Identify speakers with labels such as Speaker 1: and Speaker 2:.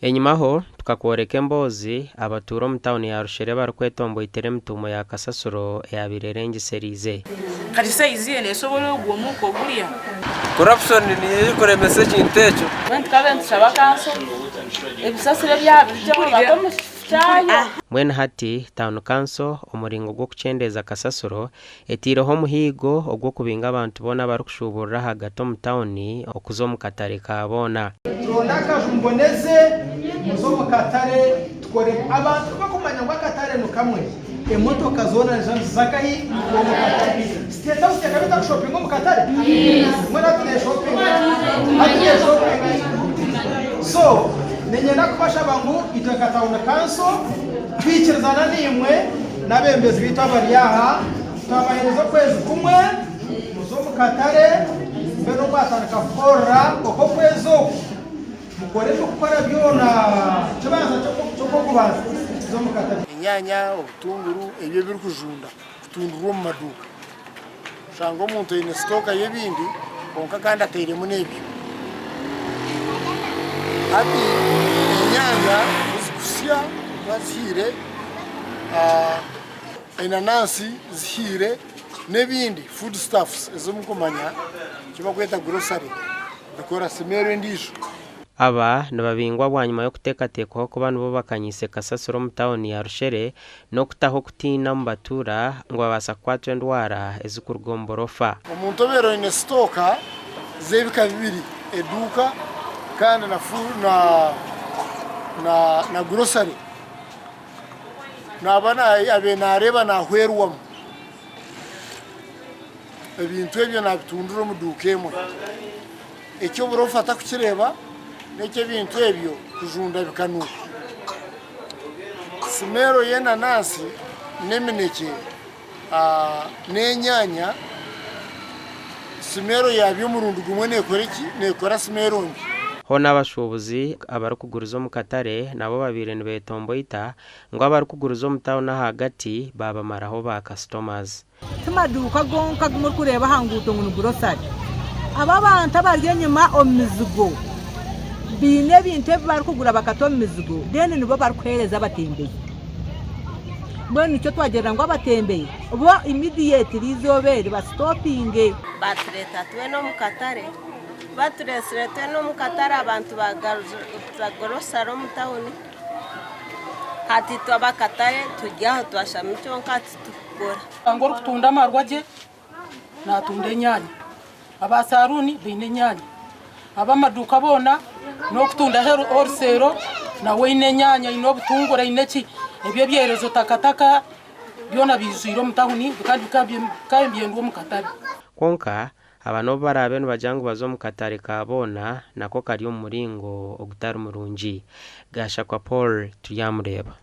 Speaker 1: Enyimaho tukakworeka emboozi abatuura omu tauni ya Rushere barikwetomboitera emituumo ya kasasiro eyabaire erengyesereize.
Speaker 2: Kati sayizi ye neesobora ogwo omuuka ogurya?
Speaker 3: Corruption niyo erikuremesa ekintu ekyo.
Speaker 2: Mbwenu tukabaire nitushaba kanso ebisasiro ebyabirugyeho bate omu kifo kyayo.
Speaker 1: Mbwenu hati Tauni Kanso omuringo gw'okukyendeeza kasasiro eteireho omuhiigo ogw'okubinga abantu boona abarikushuuburira ahagati omu tauni okuza omu katare ka boona.
Speaker 4: Turonde akaju muboneze muze omu katare tukore abantu kubakumanya ngu akatare nikamwe emotoka zoona niziba niziza nkahi omu katare state house ekaba etakushopinga omu katare mbwenu hati neshopinga hati neshopinga so niinyenda kubashaba ngu itwe nka town council twikirizana naimwe n'abebembezi baitu abari aha twabahereza okwezi kumwe muze omu katare mbwenu mwatandika kukorera okwo okwezi okwo mukore ebirikukora byona kibanza ky'okubanza muze omu katare.
Speaker 5: Enyaanya, obutunguru ebyo ebirikujunda kutundurwa omu maduuka. Oshanga omuntu aine sitooka y'ebindi kwonka kandi atairemu n'ebyo. Hati enyaanya kuzikusya kuba zihiire, enanansi zihiire n'ebindi food stuffs ezi murikumanya eki barikweta grocery bikora smell endiijo.
Speaker 1: Aba nibabingwa bwanyima y'okuteekateekwaho kuba nibo bakanyiise kasasiro omu tauni ya Rushere n'okutaho okutiina omu batuura ngu babaasa kukwatwa endwara ezirikuruga omu burofa.
Speaker 5: Omuntu obaire oine sitooka z'ebika bibiri, eduuka kandi na grocery, naaba abaire naareeba naahwerwamu. Ebintu ebyo naabitundira omu duuka emwe. Eky'oburofa atakukireeba n'eky'ebintu ebyo kujunda bikanuuka. Simeero y'enanansi n'eminekye n'enyaanya, simeero yaabyo omurundi gumwe neekora ki? Neekora simeero mbi.
Speaker 1: Hoona abashuubuzi abarikuguriza omu katare nabo babaire nibetomboita ngu abarikuguriza omu tauni ahagati baabamaraho ba customers.
Speaker 6: Ti maduuka gonka agu murikureeba aha nguuto ngu ni gurosari. Abo abantu abari enyima omu mizigo baine ebintu ebi barikugura bakata omu mizigo then nibo barikuheereza abatembeyi. Mbwenu nikyo twagirira ngu abatembeyi bo immediately eizooba eri basitopinge.
Speaker 7: Batureeta twena omu katare, ku batureetsire twena omu katare abantu bagaruza gorosare omu tawuni. Hati itwe ab'akatare turi aho twashami kyonka titukukora.
Speaker 8: Ngu orikutunda amarwa gye naatunda enyaanya, aba saruuni baine enyaanya, ab'amaduuka boona n'orikutunda horuseero nawe aine enyaanya aine obutunguru aine ki, ebyo ebyerezo takataka byona biijwire omu tawuni kandi bikaba nibyendwa omu katare.
Speaker 1: Kwonka Aba n'obu baraabe nibagira ngu baza omu katare ka boona, nako kari omu muringo ogutari murungi. Gashakwa Paul Turyamureeba.